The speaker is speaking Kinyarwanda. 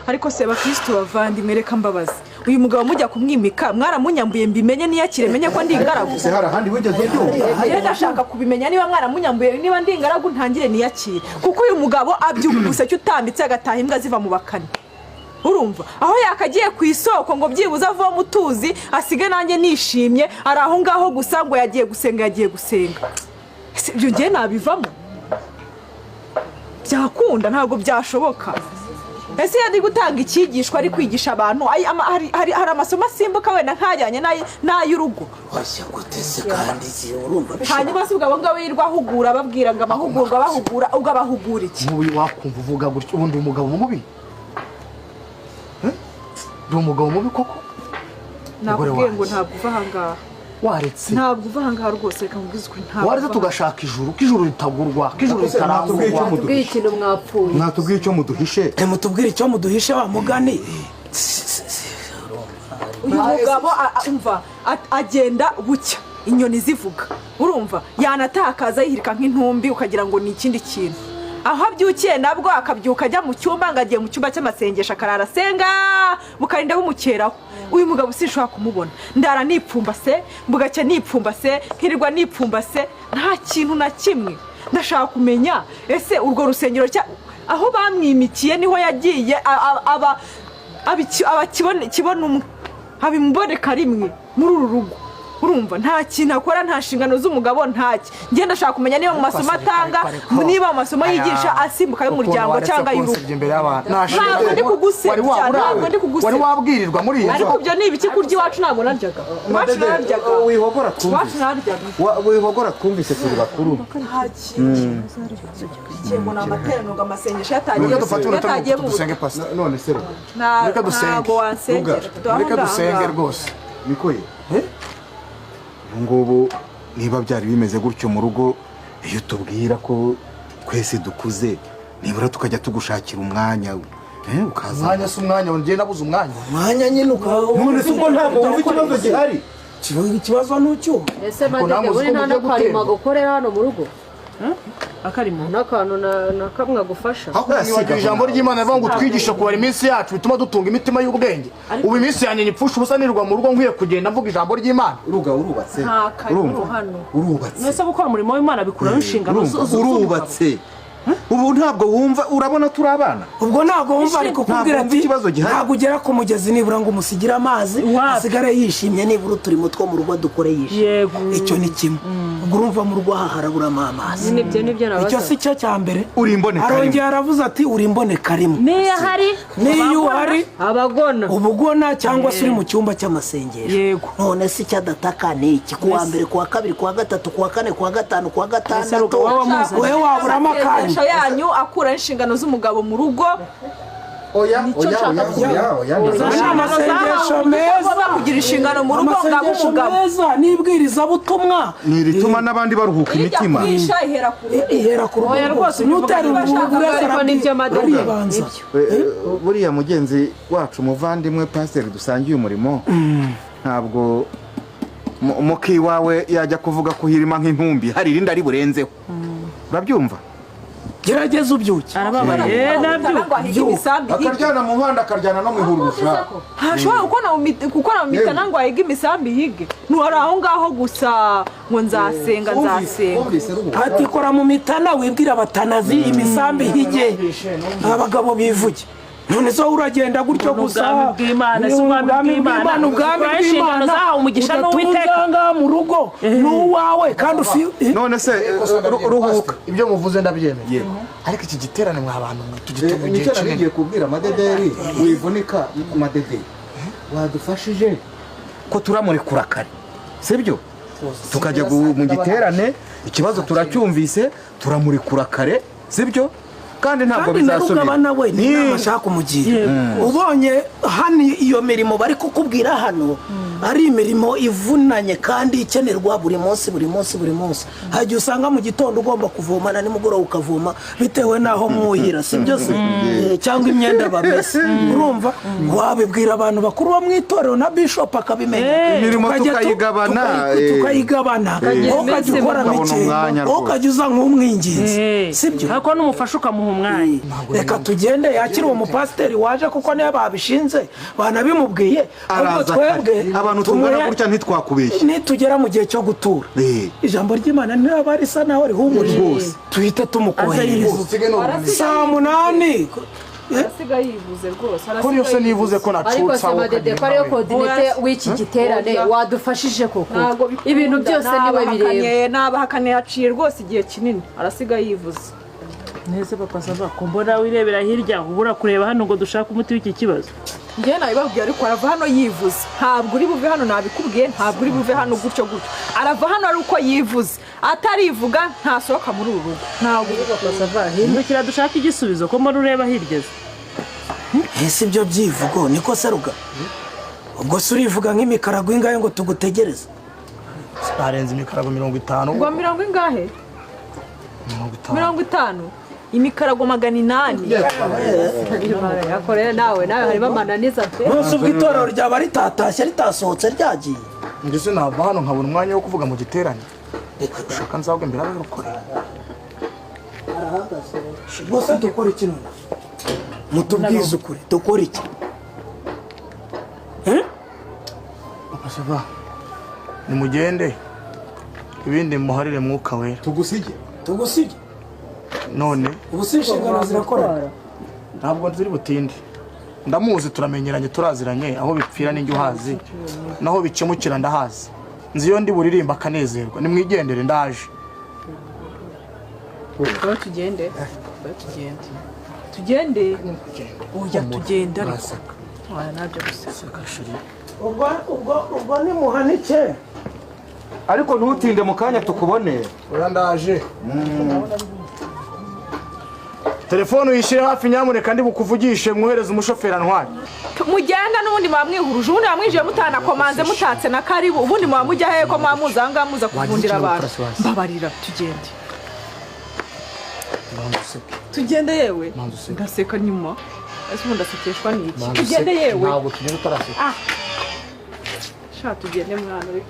Ariko se bakristo bavandimwe, reka mbabazi, uyu mugabo mujya kumwimika mwaramunyambuye? Mbimenye niyakire, menye ko ndi ingaragu. Se hari ahandi wigeze ubyumva? Rero ndashaka kubimenya niba mwaramunyambuye, niba ndi ingaragu ntangire niyakire, kuko uyu mugabo abyuka umuseke utambitse, agataha imbwa ziva mu bakani. Urumva aho yakagiye ku isoko ngo byibuze avome utuzi asige nanjye nishimye, ari aho ngaho gusa ngo yagiye gusenga, yagiye gusenga. Ese ibyo ngiye nabivamo byakunda? Ntabwo byashoboka. Ese iyo ari gutanga icyigishwa, ari kwigisha abantu, hari amasomo asimbuka wenda nkajyanye n'ay'urugo? Washya gute se kandi urumva bishoboka? Hanyuma se ubwo abo ngabo yirirwa ahugura, ababwira ngo amahugurwa, abahugura, ubwo abahugura iki? Nk'ubu wakumva uvuga gutyo, ubundi umugabo mubi? Eh? Ndi umugabo mubi koko? Umugore Nakubwiye ngo wanjye. ntabwo uva ahangaha. Waretse. Ntabwo uva ahangaha rwose, reka nkubwize ukuri, ntabwo Waretse uva. tugashaka ijuru, ko ijuru ritagurwa, ko ijuru Mwatubwiye icyo ritarangurwa. muduhishe. Ikintu mwapfuye. Mwatubwiye icyo muduhishe. Mutubwire icyo muduhishe wa mugani. Uyu mugabo umva, agenda bucya inyoni zivuga, urumva yanatakaza yihirika nk'intumbi, ukagira ngo ni ikindi kintu. Aho abyukiye nabwo akabyuka ajya mu cyumba, ngo agiye mu cyumba cy'amasengesho, akarara asenga bukarinda bumukeraho. Uyu mugabo sinshobora kumubona. Ndara nipfumbase, bugacya nipfumbase, nkirirwa nipfumbase, nta kintu na kimwe. Ndashaka kumenya, ese urwo rusengero aho bamwimikiye niho yagiye aba kibona umwe, abimuboneka rimwe muri uru rugo? Urumva nta kintu akora, nta nshingano z'umugabo, ntaki. Ngenda ndashaka kumenya niba mu masomo atanga, niba mu masomo yigisha asimbuka y'umuryango cyangwa y'urugo. Imbere y'abantu. Ntabwo ndi kugusebya, ntabwo ndi kugusebya. Wari wabwirirwa muri iyi nzu? Ariko ibyo ni ibiki kurya? Iwacu ntabwo naryaga, iwacu nararyaga. Wihogora. Iwacu Twumvise. nararyaga. Wihogora, twumvise, turi bakuru. Nta kintu ngo ni amateraniro, ngo amasengesho yatangiye Reka dufate umunota yatangiye mu dusenge, pastor. None se Ruga, Reka dusenge. Ntabwo wansengera. Reka dusenge rwose. Niko ye, ubu ngubu niba byari bimeze gutyo mu rugo, iyo tubwira ko twese dukuze, nibura tukajya tugushakira umwanya, ukaza. Umwanya si umwanya, njye nabuze umwanya. Umwanya nyine ukaba. None se ubwo ntabwo wumva ikibazo gihari? Ikibazo ntucyumva? Ese Ariko namwe madede uzi buri ko nta mugiye n'akarima guterwa. gukorera hano mu rugo? Akarimo? N'akantu na kamwe agufasha? Nibagiwe ijambo ry'Imana rivuga ngo twigishe kubara iminsi yacu, bituma dutunga imitima y'ubwenge. Ubu iminsi yanjye nyipfusha ubusa nirirwa mu rugo, nkwiye kugenda mvuga ijambo ry'Imana. Uruga, urubatse. Nta karimo Urumva? hano. Urubatse. Mwese gukora umurimo w'Imana bikuraho inshingano Urumva? Urubatse ubu, ntabwo wumva? Urabona turi abana? Ubwo ntabwo wumva ari kukubwira Ntabwo wumva ati ikibazo gihari. Ntabwo ugera ku mugezi nibura ngo umusigire amazi, Wapi? asigare yishimye, nibura uturimo two mu rugo dukore yishimye. Yego. Icyo ni kimwe. Ubwo urumva mu rugo aha haraburamo amazi. Nyine ibyo nibyo Icyo nabaza. si cyo cya mbere. Uri imboneka rimwe. Arongera aravuze ati uri imboneka rimwe. Niyo ahari. Niyo uhari abagona. Ubugona cyangwa se uri mu cyumba cy'amasengesho. Yego. None se icyo adataka ni iki? Ku wa mbere, ku wa kabiri, ku wa gatatu, ku wa kane, ku wa gatanu, ku wa gatandatu, wowe wamuzanye. wowe waburamo akanya. Amasengesho yanyu akuraho inshingano z'umugabo mu rugo. Oya. Nicyo Oya. nshaka Oya. kuvuga. Oya, oya. Izo Ni nshingano amasengesho zahawe meza. Ugomba kugira inshingano mu rugo ngo abe Amasengesho umugabo. meza n'ibwirizabutumwa. Ni irituma n'abandi baruhuka Ijya imitima. kurisha ihera ku rugo. Ihera ku rugo. Oya, rwose. N'utera Niba urugo wese Ariko nibyo madede. aribanza. Nibyo. Buriya mugenzi wacu, umuvandimwe pasiteri dusangiye umurimo, ntabwo mukiwawe yajya kuvuga ko uhirima nk'intumbi, hari irindi ari burenzeho, urabyumva? Gerageza ubyuke. Arababaye nabyo. Ngo ahige imisambi ihige. Akaryana mu muhanda, akaryana no mu ihururusha. Ntashobora gukora mu mitana ngo ahige imisambi ihige. Ntuhari aho ngaho gusa ngo nzasenga, nzasenga. Wumvise, Rubuga? Ati kora mu mitana, wibwira abatanazi imisambi ihige, abagabo bivuge. None so uragenda gutyo Ni gusa. ubwami bw'Imana, si ubwami bw'Imana. Ubwami Ukora inshingano bw'Imana zahawe umugisha n'Uwiteka. udatunze mu rugo n'uwawe kandi ufi None se ruhuka. Ibyo muvuze ndabyemeye, ariko iki giterane mwa bantu mwe tugitegura igihe Nicyo nari kinini. ngiye kubwira Amadederi. Wivunika Amadederi, wadufashije ko turamurekura kare, sibyo? Tukajya mu giterane. Ikibazo turacyumvise, turamurekura kare, sibyo? Kandi ntabwo Kandi na bizasubira. Rugaba nawe ni inama ashaka kumugira. Ubonye hano iyo mirimo bari kukubwira hano ari imirimo ivunanye kandi ikenerwa buri munsi, buri munsi, buri munsi. Hari igihe usanga mu gitondo ugomba kuvoma na nimugoroba ukavoma, bitewe n'aho mwuhira, si byo se? Cyangwa imyenda bamesa. Urumva wabibwira abantu bakuru bo mu itorero na bishop akabimenya. Imirimo Tukajya tukayigabana, tukayigabana, wowe ukajya iminsi ukora Ukabona mike, umwanya wowe rwose. ukajya uza nk'umwinginzi, si byo? Ariko n'umufasha ukamuha umwanya. Reka tugende yakire uwo mupasiteri waje, kuko niyo babishinze banabimubwiye. Ahubwo Araza twebwe kare. Abantu tungana gutya ntitwakubeshya. Nitugera mu gihe cyo gutura, ijambo ry'Imana niraba risa naho rihumurije, Rwose. tuhite tumukoherereza Usige none. saa 8. Arasiga yivuze rwose. Ko niyo se nivuze ko Ariko nacutse se aho Madede, ko ariyo coordinateur w'iki giterane, wadufashije koko? Ntabwo bikunda. Ibintu byose niwe bireba. Nabahakaniye, haciye rwose igihe kinini, arasiga yivuze. Nese Papa Sava, ko mbona wirebera hirya, ubura kureba hano ngo dushake umuti w'iki kibazo? Njyewe nabibabwiye, ariko arava hano yivuze. Ntabwo uri buve hano, nabikubwiye, ntabwo uri buve hano gutyo gutyo. Arava hano ari uko yivuze, atarivuga ntasohoka muri uru rugo, ntabwo. Papa Sava, hindukira dushake igisubizo, ko mbona ureba hirya se. Ese ibyo byivugo niko seruga? Ubwo se urivuga nk'imikarago ingahe ngo tugutegereze? Narenze imikarago 50. Ngo mirongo ingahe? 50. 50, imikarago 800. Yakoreye nawe harimo amananiza pe. Munsi ubwo itorero ryaba ritatashye, ritasohotse, ryagiye. Ndetse nava hano nkabona umwanya wo kuvuga mu giterane. Ushaka nzagwe imbere y'abarokore. Rwose dukora iki none? Mutubwize ukuri, dukora iki? Eh? Papa Sava, nimugende, ibindi muharire Mwuka Wera. Tugusige? Tugusige? None Ubu si inshingano zirakora? Ntabwo ziri butinde, ndamuzi, turamenyeranye, turaziranye. Aho bipfira n'injye uhazi, naho bikemukira ndahazi, nzi iyo ndi buririmba akanezerwa. Nimwigendere, ndaje. Aho tugende, aho tugende, tugende, oya tugende, ariko oya nabyo gusa. Ubwo nimuhanike. Ariko ntutinde, mu kanya tukubone. Oya, ndaje. Telefone uyishyire hafi nyamuneka, ndi bukuvugishe, mwohereze umushoferi antwaye. Mugenda n'ubundi muba mwihuruje, ubundi muba mwinjiye mutanakomanze, mutatse na karibu. Ubundi muba mujya hehe, ko muba muza aha ngaha muza kuvundira abantu? Mbabarira tugende, tugende yewe. Ndaseka nyuma, ese ubundi ndasekeshwa n'iki? Tugende yewe. Ntabwo tugenda utaraseka. Sha, tugende mwana, reka.